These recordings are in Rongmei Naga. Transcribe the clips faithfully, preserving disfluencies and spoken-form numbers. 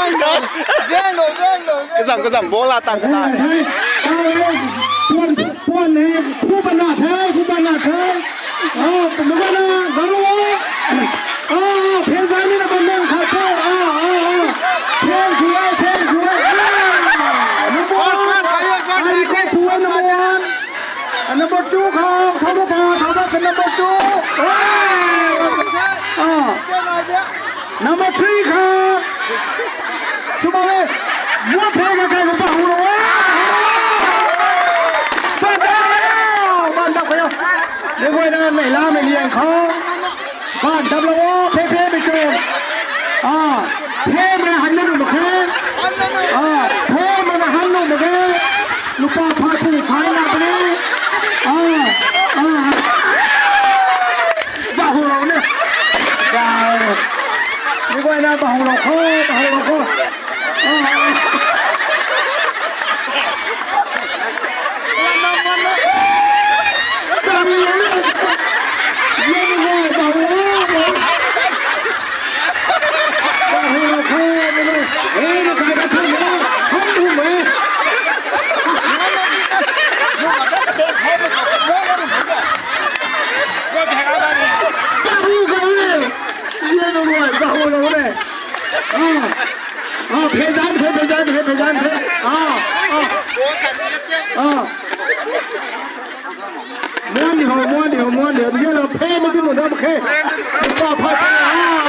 Zang lo, zang lo, zang lo. Kazam, kazam, ball la tang kata. Puan, puan ni, khu bana the, khu bana the. Ah, nubana, garu. Ah, phezai ni na ban nang khat the. Ah, ah, ah. Pheng shuai, pheng shuai. Ah, number one. Ai, pheng shuai number one. Ah, number two khou, thau da kha, thau da kha number two. Ah. Ah. Number three khou. Sw bam e. Muat the ka kai khou pa hu lo. Ban dap kayo, ban dap kayo. Ni guay na nei la mei liang khou. Ban dap lo o, phe phe mei tu. Ah, phe mei han na lu mak khe. Ah, phe mei na han lu mak khe. Lupa pha phu phai na puni. Ah, ah. Bahulou ne. Bah. Ni guay na bahulou kho, bahulou kho. Ah, ah. Ah, phezan the, phezan the, phezan the. Ah, ah. Ah. Muan di ho, muan di ho, muan di ho. Bia lo phe mei di mo dam khe. Pa pha. Ah.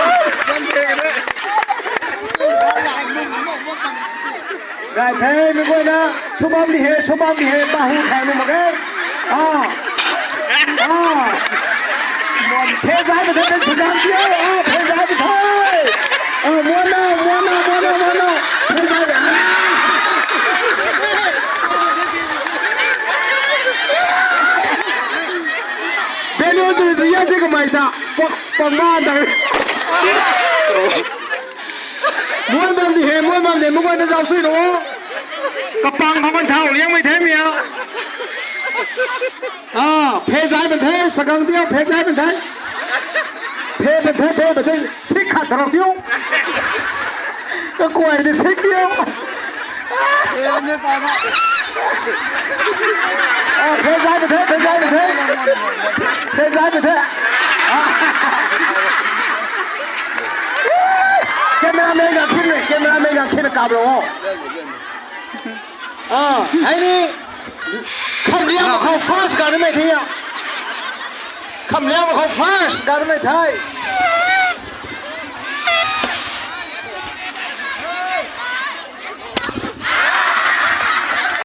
Gay the, mi guay na. Sw bam di he, sw bam di he. Bahu thang ni mak ge. Ah. Ah. Phezai mei the, phezai mei the. Ah, phezai mei the. Ah, muan na, muan na, muan na, muan na. Phezai mei. Ah. Benu tu ziya di kamai ta. Pak, pak ma ta. Muan bam di he, muan bam di he, muan na zau sui lo. Kapang khou kan thau liang mei the mia. Ah, phezai ban the, sagang diu, phezai ban the. Phe ban the, phe ban the, sik khat tarok tiu. Kakuai ni sik tiu. Ah, phezai ban the, phezai ban the. Phezai ban the. Ah. Cameraman ga khin, cameraman ga khin kap lo. Ah, hei ni. Khamliang khou first ga ni mei the ya. Khamliang khou first ga ni mei the.